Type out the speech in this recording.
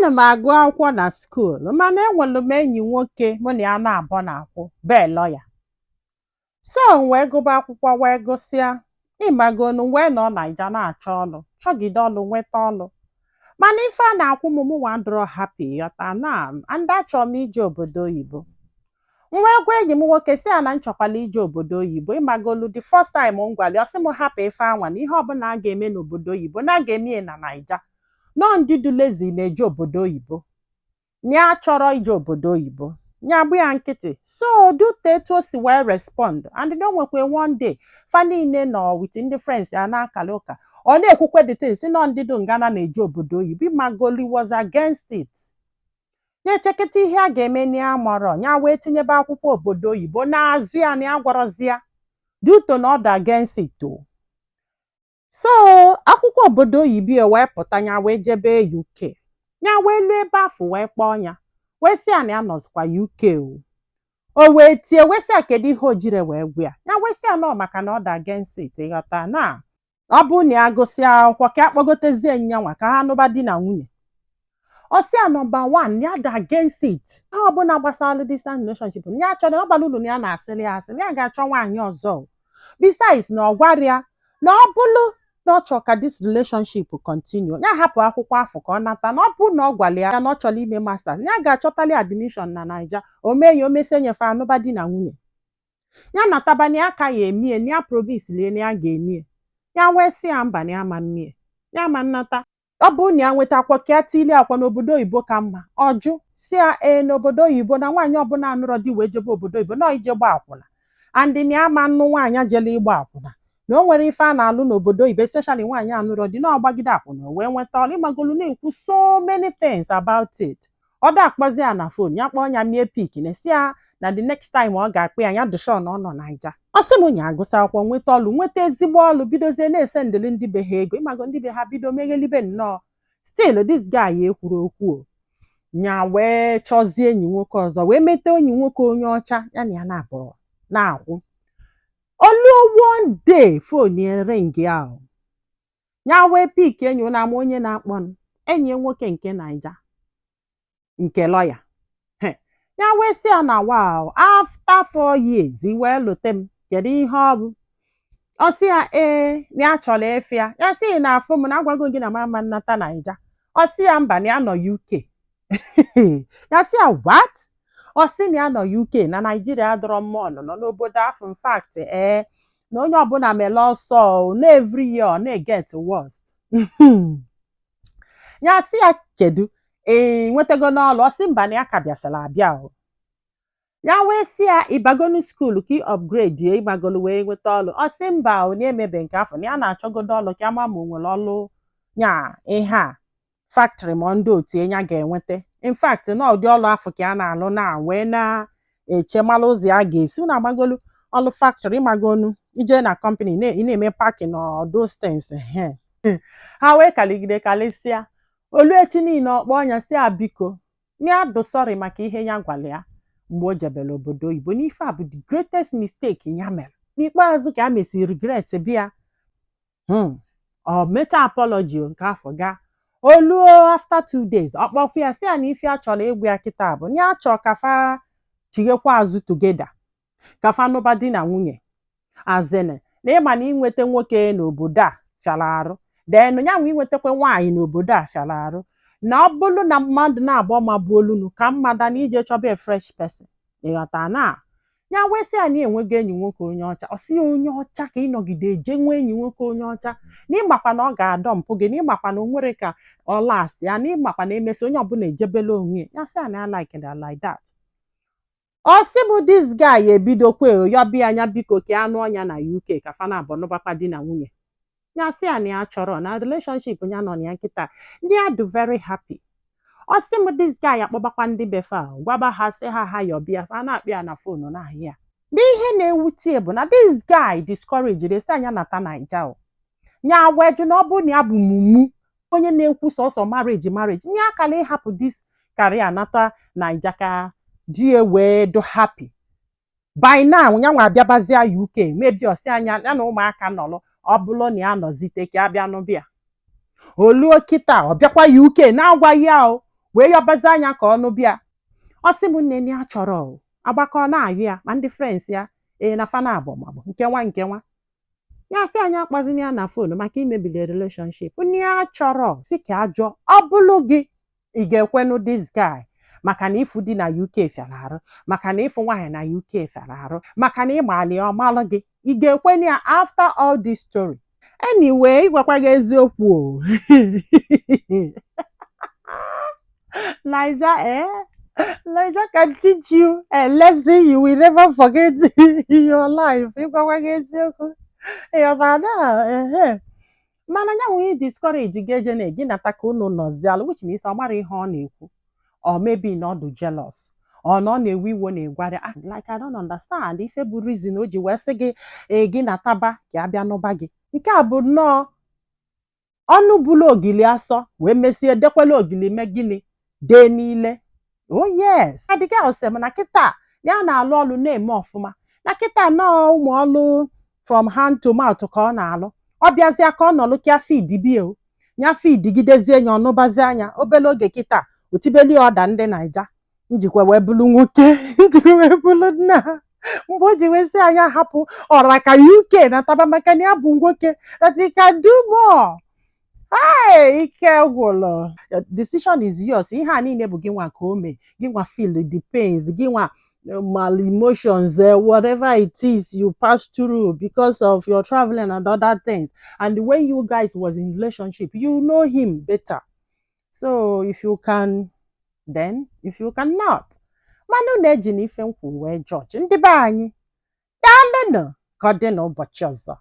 Ana m agụ akwụkwọ na school, mana enwere m enyi nwoke mụ na ya na-abọ na-akwụ bee lọya. So m wee gụba akwụkwọ wee gụsịa, ịmagonu, wee nọ Naija na-achọ ọlụ, chọgide ọlụ, nweta ọlụ, mana ife a na-akwụ m, mụnwa adịrọ happy, ghọta na and achọrọ m ije obodo oyibo. M wee gwa enyi m nwoke si ya na m chọkwala ije obodo oyibo. Ịmagolu, the first time m gwara ya, ọ sị m hapụ ife anwa, na ihe ọbụla a ga-eme n'obodo oyibo na a ga-eme ya na Naija, nọọ ndị dị lazy na-eje obodo oyibo, ya chọrọ ije obodo oyibo. Ya gbu ya nkịtị. So dute etu o si wee respond, and na o nwekwa one day fa niile nọ with ndị friends ya na-akali ụka, ọ na-ekwukwe the thing, si nọ ndị dị ngana na-eje obodo oyibo. Ịmagolu, was against it. Ya echekịta ihe a ga-eme na ya marọ. Ya wee tinyebe akwụkwọ obodo oyibo n'azụ ya na ya gwọrọzi ya due to na ọ dị against it o. So akwụkwọ obodo oyibo ya wee pụta, ya wee jebe UK. Ya wee lụọ ebe afọ, wee kpọọ ya, wee sị ya na ya nọzikwa UK o. O wee tie, wee sị ya kedu ihe o jire wee gwa ya. Ya wee sị ya nọ maka na ọ dị against it, ịghọta na ọ bụrụ na ya gụsịa akwụkwọ ka ya kpọgotezie nyanwa ka ha nụba di na nwunye. Ọ sị ya, number one, ya dị against it, ihe ọbụla gbasara distance relationship ya chọrọ, ọ bara uru na ya na-asịrị ya asịrị, ya ga-achọ nwaanyị ọzọ. Besides, na ọ gwara ya na ọ bụrụ na ọ chọrọ ka this relationship continue, ya hapụ akwụkwọ afọ ka ọ nata, na ọ bụrụ na ọ gwara ya na ọ chọrọ ime masters, ya ga-achọtali admission na Naija, o mee ya, o mesie, nyefe anụba di na nwunye. Ya nataba na ya ka ya emie, na ya promise lie na ya ga-emie. Ya wee sị ya mba, na ya ma mmie, ya ma nnata, ọ bụrụ na ya nweta akwụkwọ ka ya tili akwa n'obodo oyibo ka mma. Ọ jụ, si ya ee, n'obodo oyibo na nwaanyị ọbụla anụrọ di wee jebe obodo oyibo nọọ ije gba akwụna, and na ya ma nnụ nwaanyị jele ịgba akwụna, na o nwere ife a na-alụ n'obodo oyibo, especially nwaanyị anụrọ di na ọgbagide akwụna wee nweta ọrụ. Ịmagolu, na-ekwu so many things about it. Ọ da akpọzi ya na phone, ya kpọọ ya mie pick, na si ya na the next time ọ ga-akpọ ya, ya dị sure na ọ nọ Naija. Ọ sị m nya agụsị akwụkwọ, nweta ọlụ, nweta ezigbo ọlụ, bidozie na-esendịrị ndị be ha ego. Ịmago, ndị be ha bido meghelibe nnọọ. Still this guy ekwuru okwu o. Nya wee chọzie enyi nwoke ọzọ, wee mete enyi nwoke onye ọcha, ya na ya na-abụọ na-akwụ oluo. One day phone ya ring ahụ, ya wee pick. Enyi na ama onye na-akpọ, enyi ya nwoke nke Naija, nke lọya. Ya wee sị ya na wow, after 4 years wee lute m, kedu ihe ọ bụ? Ọ sị ya ee, na ya chọrọ efe ya. Ya sị na afụ m na agwago gị na mama nnata Naija. Ọ sị ya mba, na ya nọ UK. Ya sị ya what? Ọ sị na ya nọ UK, na Naijiria adọrọ mma ọnụnọ n'obodo afọ. In fact, ee, na onye ọbụla mere ọsọ na every year ọ na-eget worst. Ya sị ya kedu, ee, nwetago n'ọlụ? Ọ sị mba, na ya ka bịasịrị abịa o. Ya wee sị ya ịbagonu school ka ị upgrade ya, ịgbagolu wee nweta ọlụ? Ọ sị mba o, na-emebe nke afọ, na ya na-achọgodo ọlụ ka ama ma o nwere ọlụ nya ihe a factory ma ndị otu ya ga-enweta. In fact, na ụdị ọlụ afọ ka a na-alụ na wee na-eche malụ ụzọ ya ga-esi unu agbagolu ọlụ factory. Ịmagonu, ije na company ị na-eme packing or those things. Ha wee kaligide kalịsịa. Olu echi niile ọkpọ ọnya, si a biko, ya dụ sorry maka ihe ya gwara ya mgbe o jebere obodo oyibo, n'ife a bụ the greatest mistake ya mere n'ikpeazụ, ka a mesịrị regret bịa. Ọ mechaa apology nke afọ gaa oluo. After 2 days, ọ kpọkwa ya, sị ya na ife a chọrọ ịgwa ya kịta bụ ya chọọ ka fa chighekwa azụ together, ka fa nụba di na nwunye, azịnị na ịma na inweta nwoke n'obodo a fịara arụ, then ya nwa inwetakwa nwaanyị n'obodo a fịara arụ, na ọ bụrụ na mmadụ na-abụọ magbu olunu ka mmada na ije chọba a fresh person. Ịghọta na ya wee sị ya na enwego enyi nwoke onye ọcha. Ọ sị ya onye ọcha ka ịnọgide eje nwee enyi nwoke onye ọcha, na ịmakwa na ọ ga-adọ mpụ gị, na ịmakwa na o nwere ka ọ last ya, na ịmakwa na emesi onye ọbụla ejebela onwe ya. Ya sị ya na ya like that, like that. Ọ sị bụ this guy ebidokwa yọbịa anya, biko, ka anụ ọnya na UK, ka fa na abụọ nụbakwa di na nwunye. Ya sị ya na ya chọrọ na relationship ya nọ na ya nkịta, ndị ya dị very happy. Ọ sị m this guy akpọbakwa ndị befa, gwaba ha, sị ha ha yọbịa, fa na-akpị ya na phone na-ahịa ya. N'ihe na-ewute bụ na this guy discourage esi anya nata Naija o. Nya wee jụ na ọ bụrụ na ya bụ mumu onye na-ekwu sọsọ marriage, marriage, nye akala ịhapụ this career nata Naija ka di ya wee do happy. By now ya nwa abịabazia UK, maybe ọsị anya ya na ụmụaka nọrọ, ọ bụrụ na ya nọzite ka abịa nụbịa. Oluo kịta, ọ bịakwa UK na-agwaghị ya o. Wee yọbazi anya ka ọnụ bịa. Ọ sị m, nne, ya chọrọ o. Agbakọ na-ayụ ya ma ndị friends ya, ee, na fana abụ maọbụ nke nwa nke nwa ya sị anyị akpazina ya na phone maka imebili relationship. Nne, ya chọrọ si ka ajọ ọ bụlụ gị, ị ga-ekwenụ this guy maka na ịfụ di na UK fịara arụ, maka na ịfụ nwaanyị na UK fịara arụ, maka na ịmali ọmalụ gị, ị ga-ekwenụ ya after all this story? Anyway, ịgwakwa gị eziokwu o, Naija, eh? Naija can teach you a lesson you will never forget in your life. Ịgwakwa gị eziokwu, ịghọtara na ehe, mana ya nwee discourage gị eje na gị nata ka unu nọzialụ, which means ọ mara ihe ọ na-ekwu, or maybe na ọ dị jealous, or na ọ na-ewe iwe na-egwara. Ah, like, I don't understand ife bụ reason o ji wee sị gị, ee, gị nataba ka a bịa nụba gị. Nke a bụ nnọọ ọnụ bụlụ ogili asọ wee mesie dekwela ogili mee gịnị dee niile. Oh yes, the girl sị m na kịta ya na-alụ ọlụ na-eme ọfụma, na kịta nọọ ụmụ ọlụ from hand to mouth ka ọ na-alụ. Ọ bịazịa ka ọ nọlụ ka feed bie o ya feed gidezie ya, ọnụbazi anya obere oge kịta otibeli ọda ndị Naija njikwa wee bụrụ nwoke, njikwa wee bụrụ nna. Mgbe o ji wee sị anyị hapụ ọra ka UK na taba maka na ya bụ nwoke, that he can do more. Hey, ike gwụrụ. Your decision is yours. Ihe a niile bụ gị nwa ka o mee, gị nwa feel the pains, gị nwa mal emotions, whatever it is you pass through because of your traveling and other things. And when you guys was in relationship, you know him better. So if you can, then if you cannot, mana unu eji na ife nkwu wee judge ndị be anyị. Daalụnụ, ka ọ dị n'ụbọchị ọzọ.